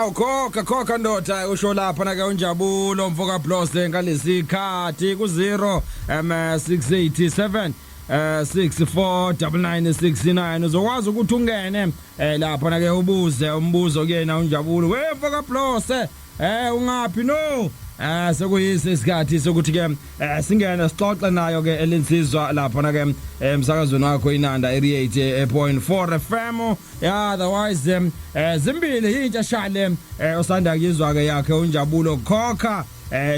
Awu, khokha, khokha ndoda. Usho lapha na ke uNjabulo mfoka Blose ngalesikhathi ku 0 687 649969 uzokwazi ukuthi ungene lapha na ke ubuze umbuzo kuyena uNjabulo. We mfoka Blose, ungaphi? No, sekuyise isikhathi sokuthi ke singene sixoxe nayo ke elinsizwa lapha na ke emsakazweni wakho Inanda 88.4 FM. Yeah, otherwise zimbili intsha shale osanda kuyizwa ke yakhe uNjabulo, khokha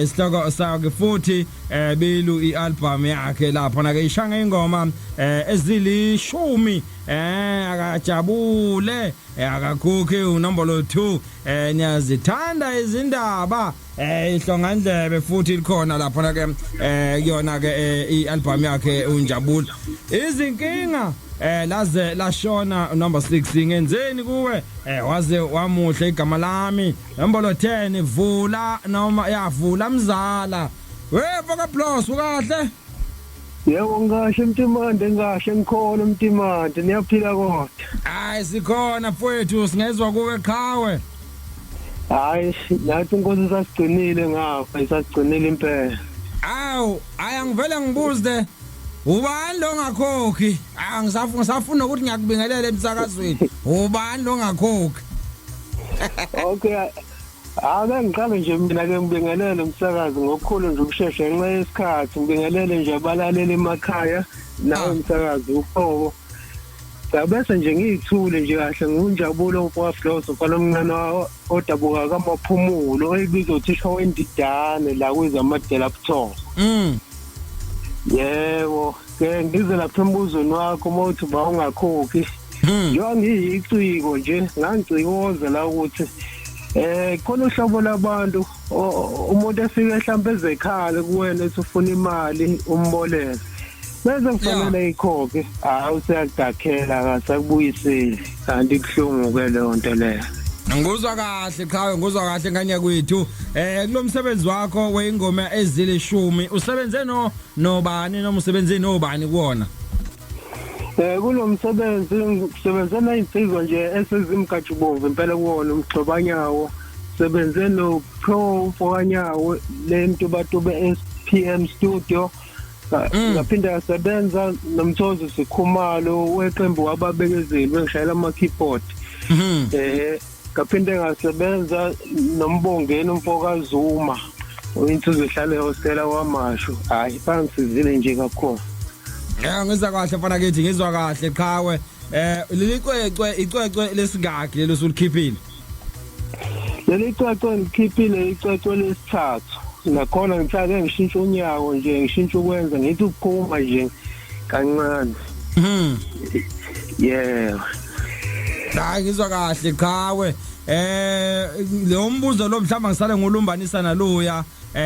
isihloko sakhe, futhi bilu ialbum yakhe lapha na ke ishanga ingoma ezilishumi. Akajabule, akakhokhi unombolo 2. Niyazithanda izindaba, ihlongandlebe futhi likhona lapha na ke kuyona ke ialbum yakhe uNjabulo. Izinkinga laze lashona, number 6, ngenzeni kuwe waze wamuhle igama lami, nombolo 10, vula noma yavula mzala. We mfoka Plus, ukahle? Yebo, ngasho Mtimande, ngasho ngikhona Mtimande, niyaphila kodwa? Hayi, sikhona mfowethu, singezwa kuwe qhawe. Hayi, nathi inkosi sasigcinile ngapha, isasigcinile impela. Awu, aya ngivele ngibuze, ubani lo ngakhokhi? Angisafuna, ngisafuna ukuthi ngiyakubingelela emsakazweni. Ubani lo ngakhokhi? Okay. Ake ngiqale nje mina ke ngibingelele umsakazi ngokukhulu nje ukushesha ngenxa yesikhathi, ngibingelele nje abalaleli emakhaya nawe umsakazi uqobo. Bese nje ngiyithule nje kahle, nginguNjabulo mfoka umfana omncane odabuka kaMaphumulo oyibizwa uthisha wendidane la kwezamadela buthongo. Yebo, ke ngize lapha embuzweni wakho mawuthi ba ungakhokhi. Njengoba ngiyiciko nje, ngangicikoza la ukuthi khona uhlobo labantu, umuntu efike mhlawumbe ezekhala kuwena ethi ufuna imali, umboleke, bese kufanele ikhokhe, hayi, useyakudakhela, akasakubuyiseli, kanti kuhlungu ke leyo nto leyo. Nguzwa kahle qhawe, nguzwa kahle nganye kwethu. Kulomsebenzi wakho weingoma ezilishumi, usebenze no nobani noma usebenze nobani kuwona? Kulomsebenzi ngisebenze nezinsizwa nje esezimkatshubomvu impela kuwona umgxobanyawo. Sebenze no Pro Mfokanyawo leNtubatuba SPM Studio. Ngaphinde ngasebenza noMthozi Sikhumalo weqembu wababekezeli, bengishayela ama keyboard. Ngaphinde ngasebenza noMbongeni umfoka Zuma, insizwa ehlala ehostela kwaMashu. Hayi, bangisizile nje kakhulu. Ya, ngizwa kahle mfana kithi, ngizwa kahle qhawe. Leli cwecwe, icwecwe lesingaki lelo usulikhiphile? Leli cwecwe ngikhiphile icwecwe lesithathu. Nakhona ngithake ngishintsha unyako nje, ngishintsha ukwenza, ngithi ukuphuma nje kancane. Yeah. Hayi, ngizwa kahle qhawe. Lo mbuzo lo mhlawumbe ngisale ngolumbanisa naloya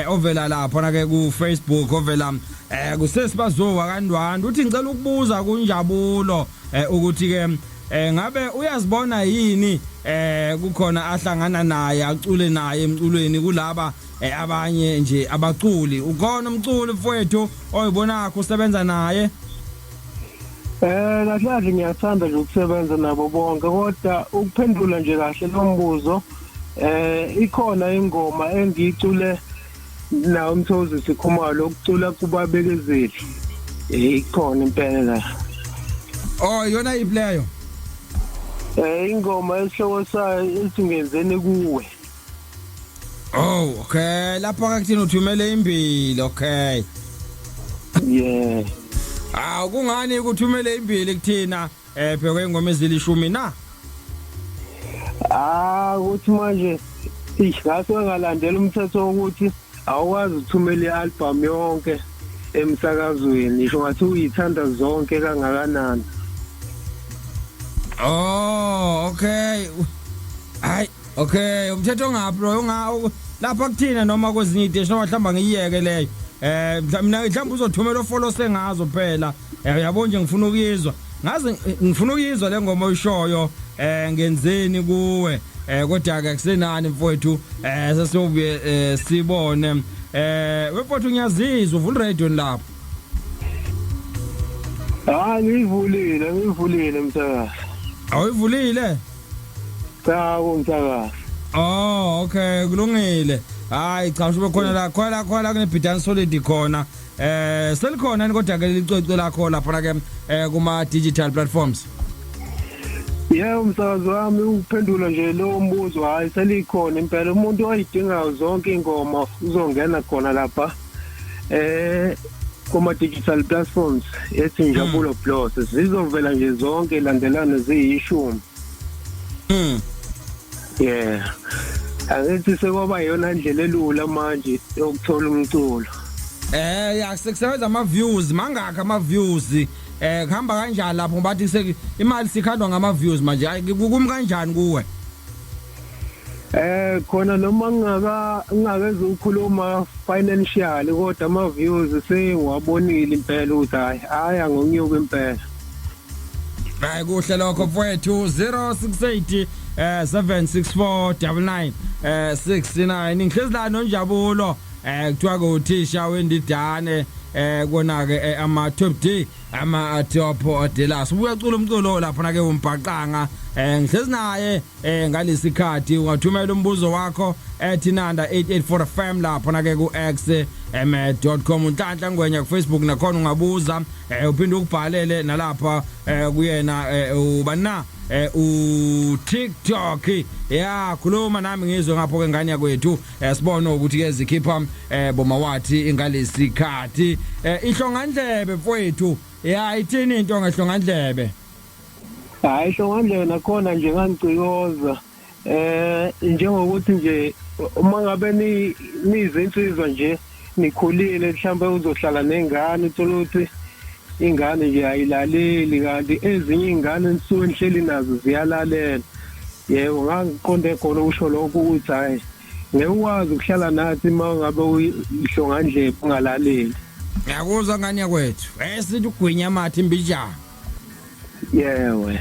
ovela lapha na ke ku Facebook, ovela kusesibazowa kaNdwandwe, uthi ngicela ukubuza kuNjabulo ukuthi ke ngabe uyazibona yini kukhona ahlangana naye acule naye emculweni kulaba abanye nje abaculi? Ukhona umculi mfowethu oyibonakho usebenza naye? Kahle kahle ngiyathanda nje ukusebenza nabo bonke, kodwa ukuphendula nje kahle lo mbuzo, ikhona ingoma engiyicule nawo uMthozi Sikhumalo ukucula kubabekezeli. Ikhona impela. Oh, yona iphi leyo? Ingoma esihloko sayo ithi ngenzeni kuwe. Oh, okay, lapha kakuthini uthumele imbili, okay. Yeah. Ah, kungani ukuthumele imbili kuthina phekwe ingoma ezilishumi na? Ah, ukuthi manje ish ngase ngalandela umthetho wokuthi awukwazi ukuthumela i-album yonke emsakazweni, isho ngathi uyithanda zonke kangakanani. Oh, okay. Hayi, okay, umthetho ngaphi lo unga lapha kuthina noma kwezinye iteshi, noma mhlawumbe ngiyeke leyo. Mina mhlawumbe uzothumela ofollow sengazo phela. Uyabo nje ngifuna ukuyizwa. Ngaze ngifuna ukuyizwa le ngoma oyishoyo, ngenzeni kuwe. Kodwa ke kusenani mfowethu, sesiyobuye sibone. Wemfowethu, ngiyazizwa uvula radio lapho. Ah, ngiyivulile, ngiyivulile msakazi. Awuyivulile? Cha, umsakazi. Oh, okay, kulungile. Hayi cha, usho khona la, khona khona kunebhidani solid khona. Selikhona ni kodwa ke licwecwe lakho lapha ke kuma digital platforms? Yebo msakazi wami, ukuphendula nje lo mbuzo, hayi selikhona impela. Umuntu oyidingayo zonke ingoma uzongena khona lapha kuma digital platforms ethi Njabulo Blose, zizovela nje zonke landelana ziyishumi. Yeah, angithi sekwaba yona ndlela elula manje yokuthola umculo. Ya, sekusebenza ama views mangakhi ama views? Kuhamba kanjani lapho, ngoba bathi imali sikhandwa ngama views manje? Hayi, kumi kanjani kuwe? Khona noma ngingaka ngingakeze ukukhuluma financially, kodwa ama views sengiwabonile impela ukuthi hayi aya ngokunyuka impela. Hayi, kuhle lokho mfowethu. 068 764 99 69. Ngihlezi la noNjabulo, kuthiwa ke uthisha wendidane, kona ke ama top D, ama top dealers, uyacula umculo lapha na ke umbhaqanga. Ngihlezi naye ngalesikhathi. Ungathumela umbuzo wakho ethi Nanda 884 FM lapha na ke ku X m.com, uNhlanhla Ngwenya ku Facebook nakhona ungabuza, uphinde ukubhalele nalapha kuyena ubana u TikTok. Ya, khuluma nami ngizwe ngapho ke, ngane yakwethu. Sibone ukuthi ke zikhipha bomawathi ingalesikhathi. Ihlongandlebe mfowethu, ya, ithini into ngehlongandlebe? Hayi, hlongandlebe nakhona nje ngangicikoza njengokuthi nje uma ngabe ni nizinsizwa nje nikhulile, mhlawumbe uzohlala nengane, uthola ukuthi ingane nje ayilaleli, kanti ezinye ingane nisuke nihleli nazo ziyalalela. Yebo, ngangiqonde khona ukusho lokho ukuthi hayi, ngeke ukwazi ukuhlala nathi uma ngabe uyihlongandlebe ungalaleli. Ngiyakuzwa, ngane yakwethu. Sithi ugwinya amathi imbijana. Yewe.